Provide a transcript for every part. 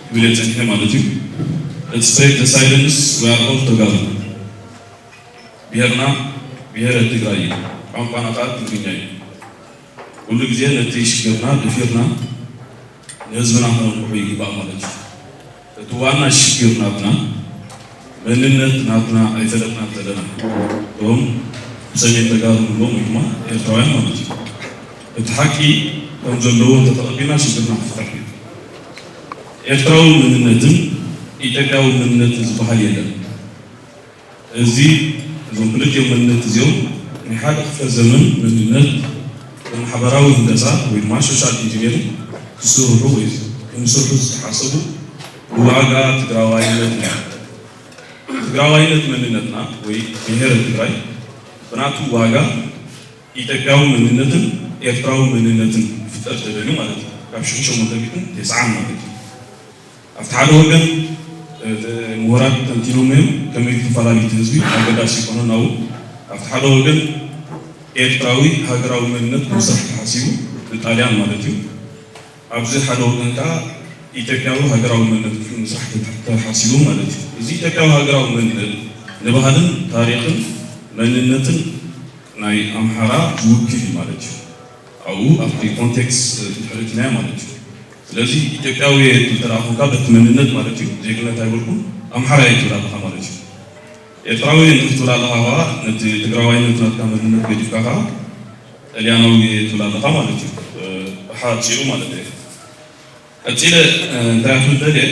ክብል እየ ጸኒሐ ማለት እዩ። Let's break the silence, we are all ተጋሩ። ብሄርና ብሄረ ትግራይ እዩ። ቋንቋና ከዓ ትግርኛ እዩ። ኩሉ ግዜ ነቲ ሽግርና ደፊርና ንህዝብና ከነንቅሖ ይግባእ ማለት እዩ። እቲ ዋና ሽግር ናትና መንነት ናትና ኣይፈለጥና ዘለና እቶም ብሰሜን ተጋሩ ንብሎም ወይ ድማ ኤርትራውያን ማለት እዩ። እቲ ሓቂ ከም ዘለዎ እንተተቐቢልና ሽግርና ክፍታሕ እዩ። ኤርትራዊ መንነትን ኢትዮጵያዊ መንነትን ዝበሃል የለን። እዚ እዞም ክልቲኦም መንነት እዚኦም ናይ ሓደ ክፍለ ዘመን መንነት ብማሕበራዊ ህንደሳ ወይ ድማ ሶሻል ኢንጂነሪንግ ክስርሑ ወይ ክምስርሑ ዝተሓሰቡ ብዋጋ ትግራዋይነት እዩ። ትግራዋይነት መንነትና ወይ ብሄረ ትግራይ ብናቱ ዋጋ ኢትዮጵያዊ መንነትን ኤርትራዊ መንነትን ክፍጠር ተደልዩ ማለት እዩ። ካብ ሽሕን ሸሞንተ ሚእትን ተስዓን ማለት እዩ። ኣብቲ ሓደ ወገን እቲ ምሁራት ተንቲኖሞ እዮም፣ ከመይ ተፈላለዩ ህዝቢ ኣገዳሲ ይኮነን። ኣብኡ ኣብቲ ሓደ ወገን ኤርትራዊ ሃገራዊ መንነት ክምስራሕ ተሓሲቡ ብጣልያን ማለት እዩ። ኣብዚ ሓደ ወገን ከዓ ኢትዮጵያዊ ሃገራዊ መንነት ክምስራሕ ተሓሲቡ ማለት እዩ። እዚ ኢትዮጵያዊ ሃገራዊ መንነት ንባህልን ታሪኽን መንነትን ናይ ኣምሓራ ዝውክል እዩ ማለት እዩ። ኣብኡ ኣብቲ ኮንቴክስት ድሕሪትናዮ ማለት እዩ። ስለዚ ኢትዮጵያዊ እንተ ደኣ ኮንካ በቲ መንነት ማለት እዩ ዜግነት ኣይበልኩን ኣምሓራ እየ ትብል ኣለኻ ማለት እዩ። ኤርትራዊ እንድሕር ትብል ኣለኻ ከዓ ነቲ ትግራዋይነት ናትካ መንነት ገዲፍካ ከዓ ጥልያናዊ እየ ትብል ኣለኻ ማለት እዩ። ብሓፂሩ ማለት እዩ። ቀፂለ እንታይ ክብል ደልየ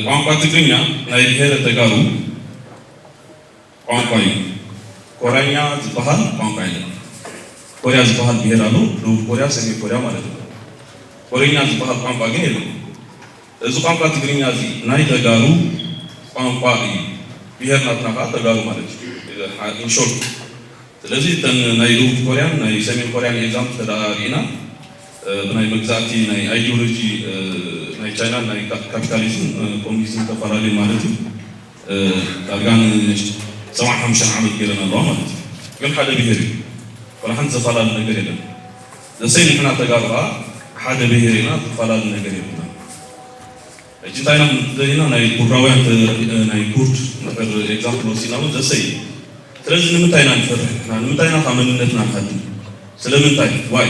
ቋንቋ ትግርኛ ናይ ብሄረ ተጋሩ ቋንቋ እዩ። ኮረኛ ዝበሃል ቋንቋ የለን። ኮርያ ዝበሃል ብሄር ኣሎ፣ ደቡብ ኮርያ፣ ሰሜን ኮርያ ማለት እዩ። ኮረኛ ዝበሃል ቋንቋ ግን የለን። እዚ ቋንቋ ትግርኛ እዚ ናይ ተጋሩ ቋንቋ እዩ። ብሄር ናትና ከዓ ተጋሩ ማለት እዩ። ኢንሾርት ስለዚ እተን ናይ ደቡብ ኮርያን ናይ ሰሜን ኮርያን ኤግዛምፕል ተደኣ ርኢና ብናይ መግዛእቲ ናይ ኣይዲዮሎጂ ናይ ቻይናን ናይ ካፒታሊዝም ኮሚኒዝም ተፈላለዩ ማለት እዩ። ዳርጋ ንሰብዓን ሓሙሽተን ዓመት ገይረን ኣለዋ ማለት እዩ። ግን ሓደ ብሄር እዩ። ወላ ሓንቲ ዘፈላለ ነገር የለን። ዘሰይ ንሕና ተጋሩ ከዓ ሓደ ብሄር ኢና፣ ዘፈላለ ነገር የብልና። ሕጂ እንታይ ኢና ክንብል ደሊና ናይ ኩርዳውያን ናይ ኩርድ ንድሕር ኤግዛምፕል ወሲድና እውን ዘሰይ። ስለዚ ንምንታይ ኢና ንፈርሕ ንሕና? ንምንታይ ኢና ካብ መንነትና ንሃድም? ስለምንታይ? ዋይ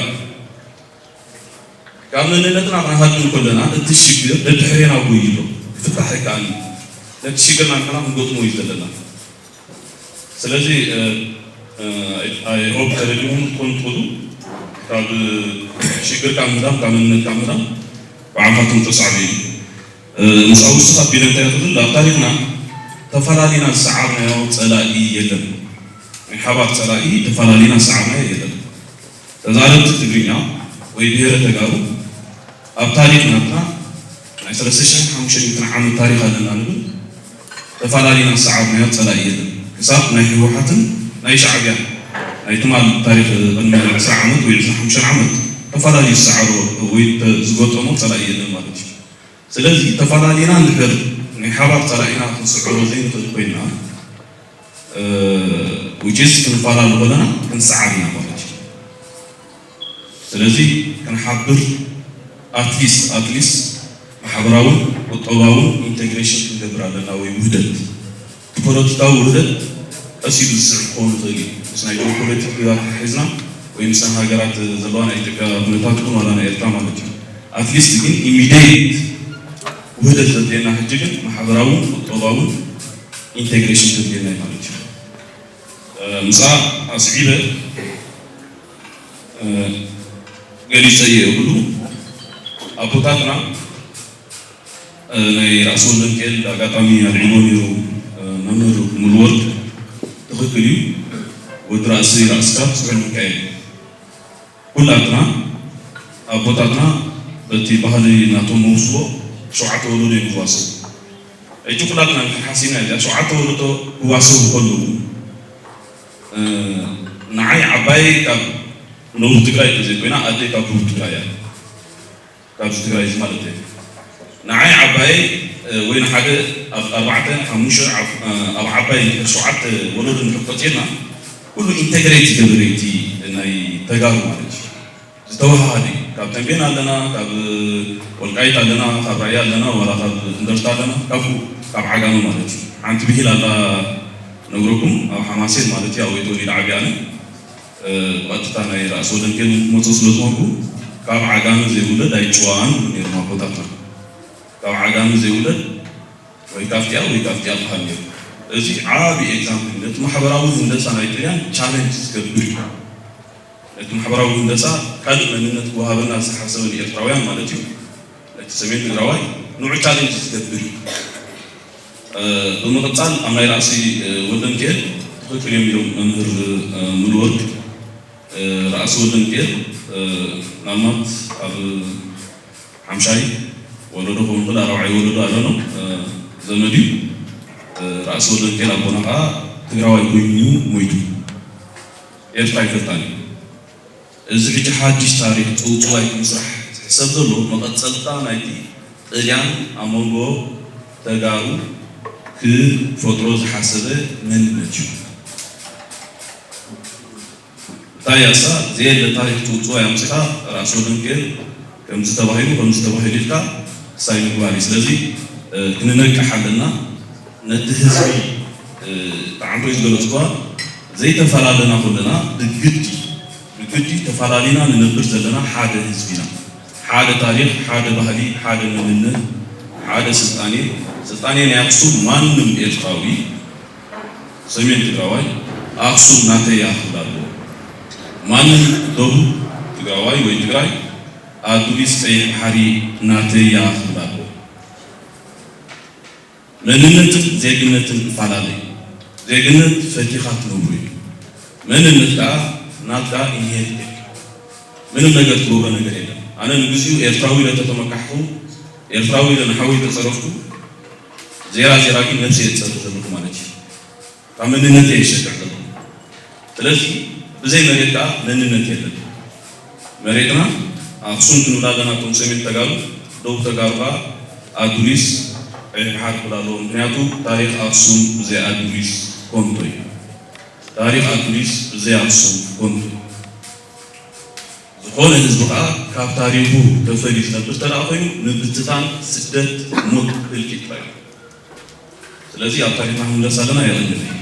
ካብ መንነትና ክንሃድም ከለና እቲ ሽግር ደድሕሬና ጎይ ኣሎ። ክፍታሕ ኣይከኣልን። ነቲ ሽግርና ንሕና ክንገጥሞ እዩ ዘለና። ስለዚ ኣይሆፕ ተረዲኹም ትኾኑ ትኽእሉ ካብ ሽግር ካብ ምህዳም ካብ መንነት ካብ ምህዳም ባዕልኻትኩም ተሳዕቡ እዩ። ምስኣ ውስኽ ኣቢለ እንታይ ክብል ኣብ ታሪኽና ተፈላሊና ዝሰዓብናዮ ፀላኢ የለን። ናይ ሓባር ፀላኢ ተፈላሊና ዝሰዓብናዮ የለን። ተዛረብቲ ትግርኛ ወይ ብሄረ ተጋሩ ኣብ ታሪኽ ናትና ናይ ሰለስተ ሽሕን ሓሙሽተ ሚእትን ዓመት ታሪኽ ኣለና ንብል ተፈላሊና ዝሰዓብናዮ ፀላኢ የለን። ክሳብ ናይ ህወሓትን ናይ ሻዕብያን ናይ ትማል ታሪኽ ቅድሚ ዕስራ ዓመት ወይ ዕስራን ሓሙሽተን ዓመት ተፈላለዩ ዝሰዓሮ ወይ ዝገጠሞ ፀላኢ የለን ማለት እዩ። ስለዚ ተፈላለና እንድሕር ናይ ሓባር ፀላኢና ክንስዕሮ ዘይንኽእል ኮይና ውጭስ ክንፈላለ ከለና ክንሰዓር ኢና ማለት እዩ። ስለዚ ክንሓብር ኣትሊስት ኣትሊስት ማሕበራውን ቁጠባውን ኢንቴግሬሽን ክንገብር ኣለና ወይ ውህደት ፖለቲካዊ ውህደት ቀስ ኢሉ ዝስዕብ ክኸውን ይኽእል እዩ። ምስ ናይ ጂኦፖለቲክ ግዛት ተታሒዝና ወይ ምስን ሃገራት ዘለዋ ናይ ኢትዮጵያ ኩነታት ይኹን ዋላ ናይ ኤርትራ ማለት እዩ። ኣትሊስት ግን ኢሚዲየት ውህደት ዘድልየና ሕጂ ግን ማሕበራውን ቁጠባውን ኢንቴግሬሽን ዘድልየና እዩ ማለት እዩ። ምሳ ኣስዒበ ገሊፀ እየ። ኩሉ ኣቦታትና ናይ ራእሲ ወልደሚካኤል ኣጋጣሚ ኣልዒልዎ ነይሩ። መምህር ሙሉወርቅ ትኽክል እዩ። ወዲ ራእሲ ራእስካ ስሑል ሚካኤል። ኩላትና ኣቦታትና በቲ ባህሊ ናቶም መውስቦ ሸውዓተ ወለዶ እዮም ዝዋሰቡ። ሕጂ ኩላትና እንድሕር ሓሲብና እዚኣ ሸውዓተ ወለዶ ክዋሰቡ ከለዉ ንዓይ ዓባየይ ካብ ደቡብ ትግራይ ተዘይኮይና ኣደይ ካብ ደቡብ ትግራይ እያ። ካብዚ ትግራይ እዚ ማለት እየ። ንዓይ ዓባየይ ወይ ንሓደ ኣብ ኣርባዕተ ሓሙሽተ ኣብ ዓባይ ሸውዓተ ወለዶ እንድሕር ቆፂርና ኩሉ ኢንተግሬት ይገብር እቲ ናይ ተጋሩ ማለት እዩ። ዝተወሃሃደ እዩ። ካብ ተንቤን ኣለና፣ ካብ ወልቃይት ኣለና፣ ካብ ራያ ኣለና፣ ዋላ ካብ እንደርታ ኣለና፣ ካብ ካብ ዓጋመ ማለት እዩ። ሓንቲ ብሂል ኣላ ነግረኩም ኣብ ሓማሴን ማለት እዩ። ኣብኡ ተወሊደ ዓብየ ኣነ። እ፣ ብቐጥታ ናይ ራእሲ ወደንኬል መፅኡ ስለ ዝኾንኩ ካብ ዓጋመ ዘይውለድ ኣይጭዋን ነይሮም ኣቦታትና። ካብ ዓጋመ ዘይውለድ ወይ ካብቲኣ ወይ ካብቲኣ በሃል ነይሩ። እዚ ዓቢ ኤግዛምፕል ነቲ ማሕበራዊ ህንደሳ ናይ ጥልያን ቻለንጅ ዝገብር እዩ። ነቲ ማሕበራዊ ህንደሳ ካልእ መንነት ክወሃበና ዝተሓሰበ ንኤርትራውያን ማለት እዩ። ነቲ ሰሜን ትግራዋይ ንዑ ቻለንጅ ዝገብር እዩ። እ፣ ብምቕጻል ኣብ ናይ ራእሲ፣ እ፣ ወልደንኪኤል ትኽክል እዮም ኢሎም መምህር፣ እ፣ ሙሉወርቅ። እ፣ ራእሲ ወልደንኪኤል፣ እ፣ ናማት ኣብ ሓምሻይ ወለዶ ክኸውን ይኽእል፣ ኣራብዓይ ወለዶ ኣለኖ፣ እ፣ ዘመድ እዩ። እ፣ ራእሲ ወልደንኪኤል ኣቦና ከዓ ትግራዋይ ኮይኑ እዩ ሞይቱ። ኤርትራ ኣይፈልጣን እዩ። እዚ ሕጂ ሓድሽ ታሪኽ ጽውጽዋይ ክምስራሕ ዝሕሰብ ዘሎ መቐጸልታ ናይቲ ጥልያን ኣብ መንጎ ተጋሩ ክፈጥሮ ዝሓሰበ መንነት እዩ። እታ ያሳ ዘየለ ታሪኽ ጽውጽዋይ ኣምጺኻ ራእሲ ወደንኬል ከምዚ ተባሂሉ ከምዚ ተባሂሉ ኢልካ ክሳይ ምግባር እዩ። ስለዚ፣ እ፣ ክንነቅሕ ኣለና። ነቲ ህዝቢ፣ እ፣ ጠዓምቶ እዩ ዝገለጽኳ ዘይተፈላለና ኮለና ብግዲ ብግዲ ተፈላለና ንነብር ዘለና ሓደ ህዝቢ ኢና። ሓደ ታሪኽ፣ ሓደ ባህሊ፣ ሓደ መንነት፣ ሓደ ስልጣኔ። ስልጣኔ ናይ ኣክሱም ማንም ኤርትራዊ ሰሜን ትግራዋይ ኣክሱም ናተይ እያ ክብል ኣለዎ። ማንም ደቡብ ትግራዋይ ወይ ትግራይ ኣዱሊስ ቀይሕ ባሕሪ ናተይ እያ ክብል ኣለዎ። መንነትን ዜግነትን ይፈላለ እዩ። ዜግነት ፈቲኻ ትነብሮ እዩ። መንነት ከዓ ናትካ ኢንሄሪት እዩ። ምንም ነገር ትገብሮ ነገር የለን። ኣነ ንግዚኡ ኤርትራዊ ኢለ ተተመካሕኩ፣ ኤርትራዊ ኢለ ንሓወይ ተፀረፍኩ፣ ዜራ ዜራ ግን ነብሰይ እየ ዝፀርፍ ዘለኹ ማለት እዩ። ካብ መንነተይ እየ ዝሸግዕ ዘለኹ። ስለዚ ብዘይ መሬት ከዓ መንነት የለን። መሬትና ኣክሱም ክንብላ ኣለና እቶም ሰሜን ተጋሩ፣ ደቡብ ተጋሩ ከዓ ኣዱሊስ ዕሕሓር ክብላ ኣለዎ። ምክንያቱ ታሪኽ ኣክሱም ብዘይ ኣዱሊስ ኮንቶ እዩ። ታሪኽ ኣዱሊስ ብዘይ ኣክሱም ኮንቶ እዩ። ዝኾነ ህዝቢ ከዓ ካብ ታሪኹ ተፈልዩ ዝነብር እንተ ደኣ ኮይኑ ምብትታን፣ ስደት፣ ሞት፣ ህልቂት ጥራይ እዩ። ስለዚ ኣብ ታሪኽና ክንምለስ ኣለና የቐንየለይ።